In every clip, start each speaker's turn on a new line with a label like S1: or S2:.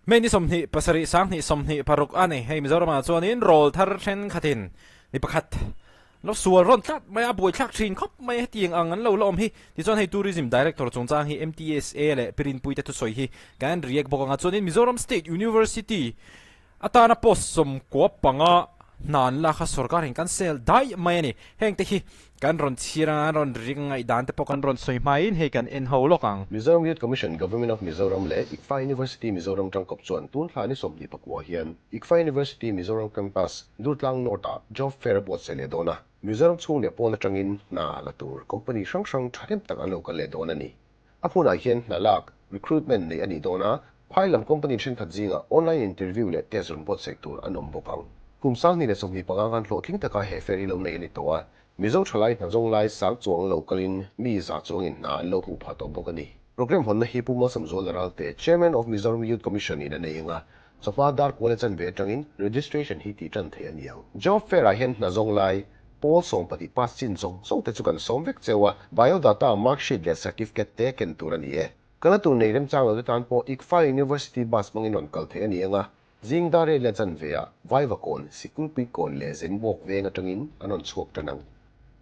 S1: May ni 27 2026 a ni. Hei Mizoramah chuanin rawl thar thenkhatin ni pakhat lo sual rawn tlat mai a, buaithlak thin khawp mai hetiang ang an lo la awm hi. Tichuan hei Tourism Director chungchang hi MTSA leh Pirinpuite thusawi hi kan react bawk ang a. Chuanin Mizoram State University Atana post 95 hna an lak a sorkar in kan sel daih mai a ni. Heng te hi kan rawn chhir anga an rawn ring ngaihdan te pawh kan rawn sawi hmain hei kan en ho lawk ang.
S2: Mizoram Youth Commission Government of Mizoram leh ICFA University Mizoram tangkawp chuan tun thla ni 29 hian ICFA University Mizoram Campus, Durtlang North ah Job Fair a buatsaih leh dawn a. Mizoram chhung leh pawn atangin hna la tur company hrang hrang thahnem tak an lo kal leh dawn a ni. A hmunah hian hna lak, recruitment, neih a nih dawn a, phai lam company thenkhat zingah online interview leh test rawn buatsaih tur an awm bawk ang. Kum 2025 khan hlawhtling taka he fair hi lo neih a ni tawh a, Mizo thalai hna zawng lai sang chuang lo kalin mi za chuangin hna an lo hmuh phah tawh bawk a ni. Programme hawnna hi Pu Malsawmzuala Ralte, Chairman of Mizoram Youth Commission in a nei ang a, chawhma dar kual a chanve atangin registration hi tih tan theih a ni ang. Job fair ah hian hna zawng lai Pawl 12 pass chin zawng zawng te chu kan sawm vek cheu a, biodata, mark sheet leh certificate te ken tur a ni e. Kalna tur nei remchang lo te tan pawh ICFA University bus hmangin rawn kal theih a ni ang a, zing dar riat leh chanve ah Vaivakawn, Sikulpuikawn leh Zenbuak veng atangin an rawn chhuak tan ang.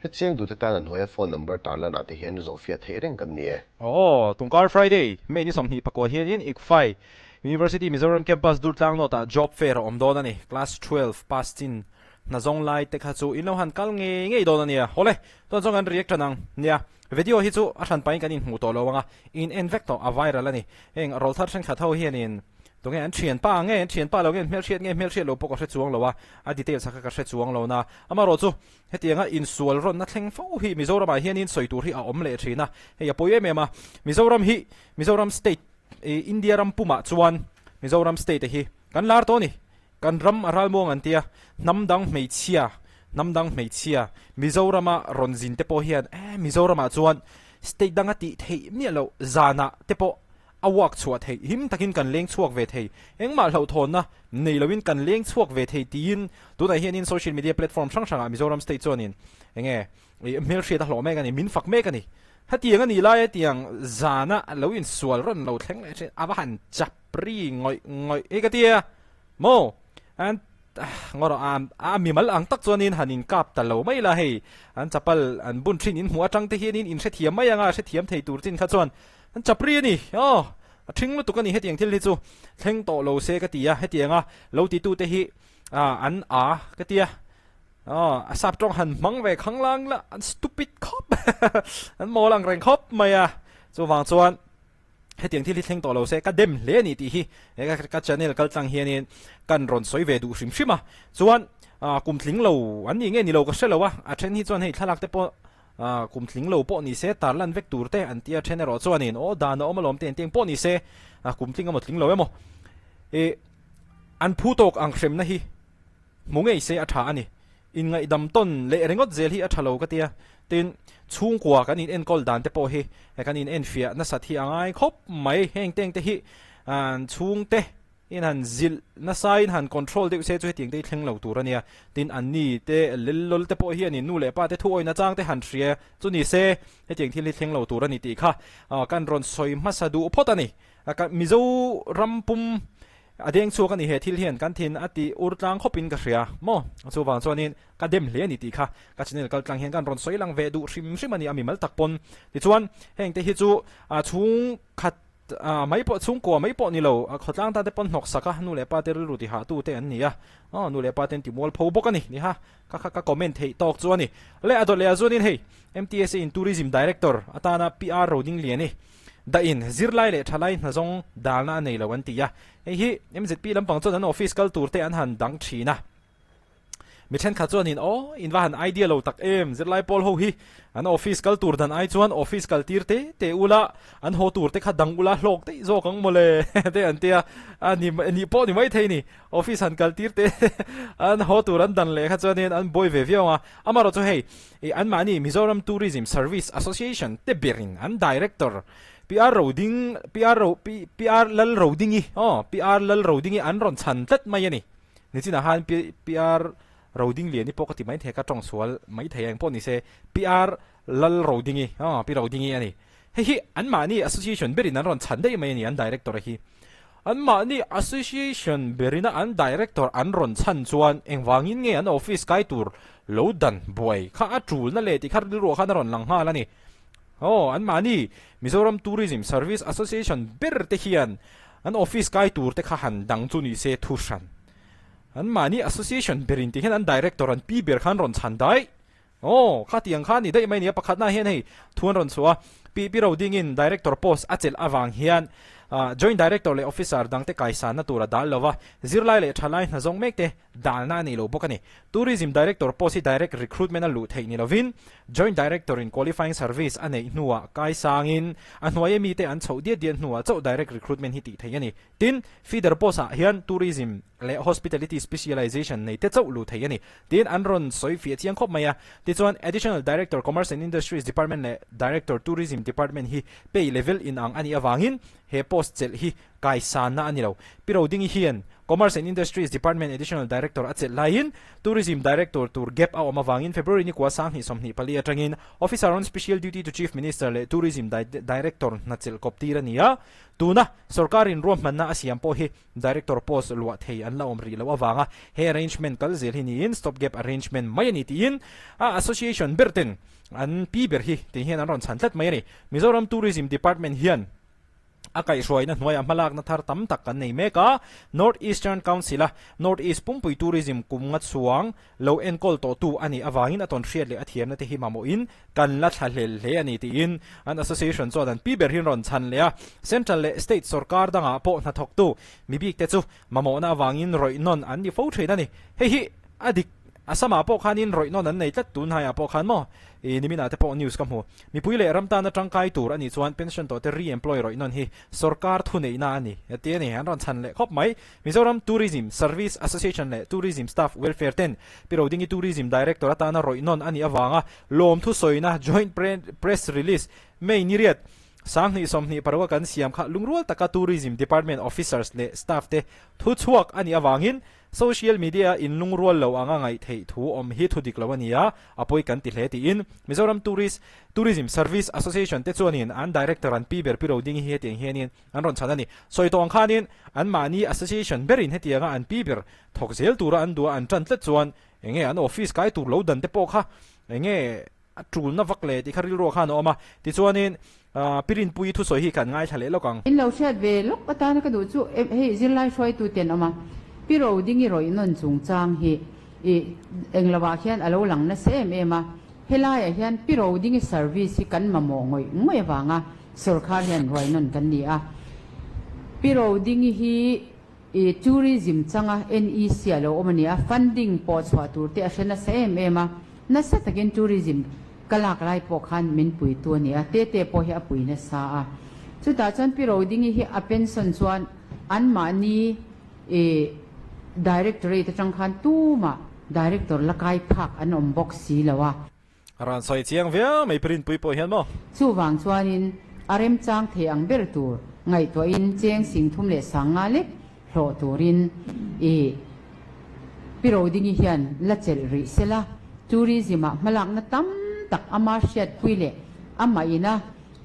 S2: Hrechiang duhte tan a hnuaia phone number tarlan ah te hian zawhfiah theih reng kan ni e.
S1: Aw, tungkar Friday, May ni 29 hianin ICFAI University Mizoram Campus Durtlang North ah Job Fair a awm dawn a ni. Class 12 pass chin Hna zawng lai te kha chu in lo han kal ngei ngei dawn a nia. Hawle, chuan chuan kan react tan ang. Nia, video hi chu a hran pahin kan inhmuh tawh lo ang a, in en vek tawh a viral a ni. Heng rawl thar thenkhat ho hianin tunge an thianpa nge an thianpa lo nge an hmelhriat nge hmelhriat lo pawh ka hre chuang lo a, a details a kha ka hre chuang lo na. Amaherawhchu hetianga insual rawnna thleng fo hi Mizoramah hianin sawi tur hi a awm leh thin a, hei a pawi em em a. Mizoram hi Mizoram state, India ram pumah chuan Mizoram state hi kan lar tawh a ni. Kan ram a ralmuang an tia, hnam dang hmeichhia, hnam dang hmeichhia, Mizorama rawn zin te pawh hian eh Mizoramah chuan state danga tih theih miah loh zanah te pawh a walk chhuah theih, him takin kan leng chhuak ve thei, engmah hlauhthawnna nei loin kan leng chhuak ve thei tiin tunah hianin social media platform hrang hrangah Mizoram state chuanin enge hmelhriat a hlawh mek a ni, min fak mek a ni. Hetiang a nih lai hetiang zana lo insual rawn lo thleng leh thin a va han chap ri ngawih ngawih hi ka tia maw an ngaw rawh a a mimal ang tak chuanin han inkap ta lo mai la hei an chapal an bun thin in hmuh atang te hianin in hrethiam mai anga hrethiam thei tur chin kha chuan an chap ri a ni aw a thing lutuk a ni hetiang thil hi chu thleng tawh lo se ka ti a hetianga lo titu te hi an a ka tia. Aw, a sap tawng han hmang ve khang lang la, an stupid khawp an mawl ang reng khawp mai a. Chuvang chuan hetiang thil hi thleng tawh lo se ka dem hle a ni tih hi he ka channel kal tlang hianin kan rawn sawi ve duh hrim hrim a. Chuan kum tling lo an nih nge ni lo ka hre lo a, a then hi chuan hei thlalak te pawh kum tling lo pawh ni se tarlan vek tur te an tia then erawh chuanin aw dan a awm alawm te an ti ang pawh ni se kum tling emaw tling lo emaw ih an phu tawk ang hremna hi Hmu ngei se a tha a ni. Inngaihdam tawn leh ringawt zel hi a tha lo ka tia. Tin, chhungkua kan in enkawl dan te pawh hi kan in enfiah nasat hi a ngai khawp mai. Heng teng te hi chhungte in han zilh nasa in han control deuh se chu hetiang te hi thleng lo tur a nia. Tin, an ni te lellol te pawh hian in nu leh pa te thu awina chang te han hria chu ni se hetiang thil hi thleng lo tur a ni tih kha kan rawn sawi hmasa duh phawt a ni. Mizoram pum A deng chhuak a ni he thil hian kan thin a ti ur tlang khawp in ka hria maw? Chuvang chuanin ka dem hle a ni tih kha ka channel kal tlang hian kan rawn sawi lang ve duh hrim hrim a ni a mimal tak pawn. Tichuan heng te hi chu chhung khat mai pawh chhungkua mai pawh ni lo khawtlang tan te pawn hnawk sak a nu leh pa te rilru ti hah tu te an ni a aw nu leh pa ten ti mual pho bawk a ni ni ha kha kha ka comment theih tawk chu a ni. Le a dawt leh ah chuanin hei MTSA in Tourism Director atana PR Rodingliani Dahin zirlai leh thalai hna zawng dalna a nei lo an ti a, hei hi MZP lampang chuan an office kal tur te an han dang thin a. Mi thenkhat chuanin aw in va han idea lo tak em, zirlai pawl ho hi an office kal tur dan ai chuan office kal tir te te ula, an haw tur te kha dang ula hlawk daih zawk ang mawle te an ti a, a ni nih pawh ni maithei ni, office han kal tir te an haw tur an dan leh kha chuanin an buai ve viau ang a, amaherawh chu hei I anmahni Mizoram Tourism Service Association te berin an Director PR Roding PR Ro PR Lal Rodingi aw PR Lal Rodingi an rawn chhan tlat mai a ni. Nichinah khan PR Rodingliani pawh ka ti mai thei a ka tawng sual mai thei a engpawh ni se PR Lal Rodingi aw Pi Rodingi a ni. Hei hi anmahni Association berin an rawn chhan daih mai a ni an Director hi. Anmahni Association berina an Director an rawn chhan chuan engvangin nge an office kai tur lo dan buai kha a tulna leh tih kha rilruah khan a rawn lang nghal a ni. Aw, anmahni Mizoram Tourism Service Association ber te hian an office kai tur te kha han dang chu ni se thu hran. Anmahni Association berin tih hian an Director an pi ber kha an rawn chhan daih. Aw, khatiang kha a ni daih mai a ni a, pakhatna hian hei thu an rawn chhuah a, Pi Pi Rodingin Director post a chelh avang hian Joint Director leh Officer dangte kaisanna tur a dal lo va, zirlai leh thalai hna zawng mek te dalna a nei lo bawk a ni. Tourism Director post hi direct recruitment a luh theih ni lovin Joint Director in qualifying service a neih hnuah kaisangin a hnuaia mite an chhoh diat diat hnuah chauh direct recruitment hi tih theih a ni. Tin, feeder post ah hian Tourism leh Hospitality Specialization nei te chauh luh theih a ni. Tiin an rawn sawi fiah chiang khawp mai a. Tichuan, Additional Director Commerce and Industries Department leh Director Tourism Department hi pay level inang a nih avangin he post chelh hi kaisanna a ni lo. Pi Rodingi hian Commerce and Industries Department Additional Director a chelh laiin Tourism Director tur gap a awm avangin February ni kua 20 24 atangin Officer on Special Duty to Chief Minister leh Tourism Director hna chelh kawp tir a ni a. Tuna sorkarin ruahmanna a siam pawh hi Director post luah thei an la awm rih loh avanga he arrangement kal zel hi niin stop gap arrangement mai a ni tiin a association ber ten an pi ber hi tih hian an rawn chhan tlat mai a ni. Mizoram Tourism Department hian a kaihhruaina hnuaiah hmalakna thar tam tak kan nei mek a, North Eastern Council a North East pumpui tourism kum nga chhuang lo enkawl tawhtu a nih avangin a tawn hriat leh a thiamna te hi mamawhin kan la thla hlel hle a ni tiin an association chuan an pi ber hi an rawn chhan leh a. Central leh state sorkar dangah pawh hnathawktu mi bik te chu mamawhna avangin rawih nawn an ni fo thin a ni. Hei hi a dik Assam-ah pawh khanin rawih nawn an nei tlat tunhaiah pawh khan maw i niminah te pawh news ka hmu. Mipui leh ram tana tangkai tur a nih chuan pension tawh te re-employ rawih nawn hi sorkar thuneihna a ni ti a ni. An rawn chhan leh khawp mai. Mizoram Tourism Service Association leh Tourism Staff Welfare ten Pi Rodingi Tourism Director atana rawih nawn a nih avanga lawmthu sawina Joint Press Release May ni riat 2026 a kan siam kha lungrual taka Tourism Department Officers leh Staff te thuchhuak a nih avangin Social media in lungrual lo anga ngaih theih thu awm hi thu dik lo a ni a, a pawi kan ti hle tiin Mizoram Tourist Tourism Service Association te chuanin an Director an pi ber Pi Rodingi hi hetiang hianin an rawn chhan a ni. Sawi tawh ang khanin anmahni association berin hetianga an pi ber thawk zel tura an duh a an tan tlat chuan enge an office kai tur lo dan te pawh kha enge a tulna vak leh tih kha rilruah khan a awm a. Tichuanin Pi Rinpuii thusawi hi kan ngaithla leh lawk ang.
S3: In lo hriat ve lawk atana ka duh chu hei zirlai hruaitu te an awm a, Pi Rodingi rawih nawn chungchang hi i englo ah hian a lo lang nasa em em a, helaiah hian Pi Rodingi service hi kan mamawh ngawih ngawih avanga Sorkar hian ruai nawn kan ni a. Pi Rodingi hi i tourism changa NEC a lo awm a ni a, funding pawh chhuah tur te a hre nasa em em a, nasa takin tourism ka lak lai pawh khan min puitu a ni a, tete pawh hi a pui nasa a. Chutah chuan Pi Rodingi hi a pension chuan anmahni i directorate atang khan tumah director la kai phak an awm bawk si lo a.
S1: A rawn sawi chiang viau mai Prinpui pawh hian maw?
S3: Chuvang chuanin a remchang thei ang ber tur ngaihtuahin cheng 3100 lek hlawh turin i Pi Rodingi hian la chelh rih sela, tourism-ah hmalakna tam tak ama hriatpui leh amah ina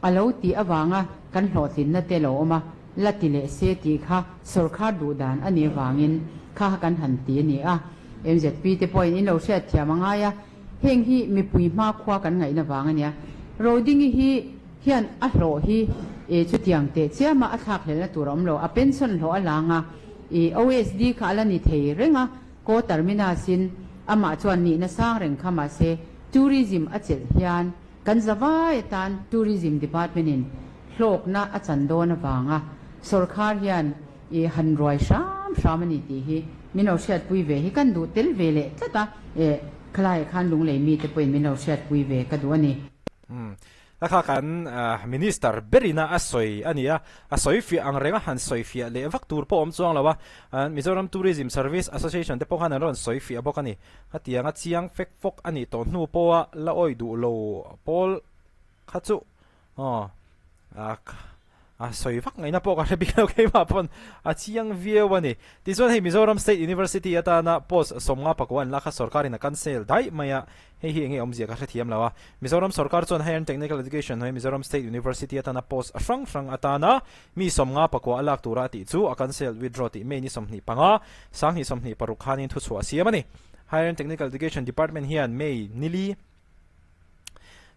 S3: a lo tih avanga kan hlawhtlinna te lo awm a, la ti leh se tih kha sawrkhar duh dan a nih avangin kha kan han ti a ni a. MZP te pawhin in lo hriatthiam a ngai a. Heng hi mipui hmakhua kan ngaihna vang a nia. Rodingi hi hian a hlawh hi e chutiang teh chiama a thlak hlelna tur a awm lo. A pension hlawh a lang a, e OSD kha a la ni thei reng a, ko terminus in amah chuan nihna sang reng kha mahse tourism a chelh hian kan zavai atan tourism department in hlawkna a chan dawn avanga sawrkhar hian I han ruai hram hram a ni tih hi min lo hriatpui ve hi kan duh tel ve leh tlat a, e khalaiah khan lunglei mite pawhin min lo hriatpui ve ka duh a ni.
S1: Umm a kha kan Minister berina a sawi a ni a, a sawi fiah ang renga han sawi fiah leh vak tur pawh awm chuang lo a, Mizoram Tourism Service Association te pawh khan an rawn sawi fiah bawk a ni. Hetianga chiang fek fawk a nih tawh hnu pawha la awih duh lo pawl kha chu aw. A sawi vak ngaihna pawh ka hre bik lo keimah pawn a chiang viau a ni. Tichuan hei Mizoram State University atana post 51 an lak kha sorkarin a cancel daih mai a, hei hi enge awmzia ka hrethiam lo a. Mizoram sorkar chuan Higher and Technical Education hnuai Mizoram State University atana post hrang hrang atana mi 51 a lak tura a tih chu a cancel, withdraw, tih May ni 25, 2026 khanin thuchhuah a siam a ni. Higher and Technical Education Department hian May nili,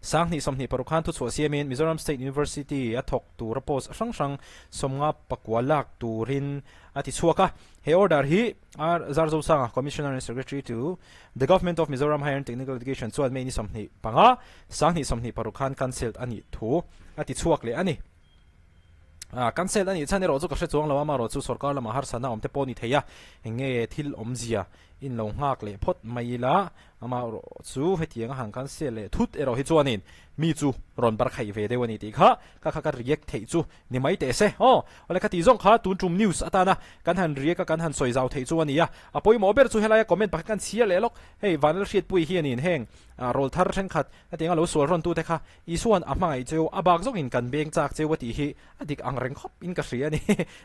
S1: 2026 khan thuchhuah siamin Mizoram State University a thawk tura post hrang hrang 59 lak turin a ti chhuak a. He order hi R Zarzosanga, Commissioner and Secretary to the Government of Mizoram Higher and Technical Education chuan May ni 25, 2026 khan cancelled a nih thu a ti chhuak leh a ni. Cancelled a nih chhan erawh chu ka hre chuang lo a, amaherawh chu sorkar lamah harsatna awm te pawh a ni thei a, eng nge thil awmzia in lo nghak leh phawt mai ila. Amaherawh chu hetiang a han cancel leh thut erawh hi chuanin mi chu rawn bar khaih ve deuh a ni tih kha ka kha ka react theih chu ni mai teh se. Aw, awle kha tih zawng kha tun tum news atana kan han react a kan han sawi zau theih chu a ni a. A pawimawh ber chu helaia comment pakhat kan chhiar leh lawk. Hei Vanlalhriatpuii hianin heng rawl thar thenkhat hetiang a lo sual rawn tute kha Isua'n a hmangaih cheu a bak zawkin kan beng chak cheu a tih hi a dik ang reng khawp in ka hria a ni.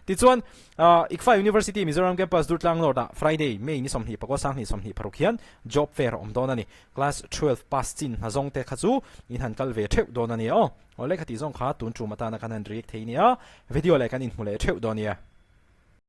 S1: Tichuan, ICFA University Mizoram Campus Durtlang North ah Friday, May ni 24 2026 hian Job Fair a awm dawn a ni. Class 12 pass chin hna zawng te kha chu in han kal ve theuh dawn a ni aw. Awle kha tih zawng kha tun tum atana kan han react thei nia. Video leh kan inhmu leh theuh dawn nia.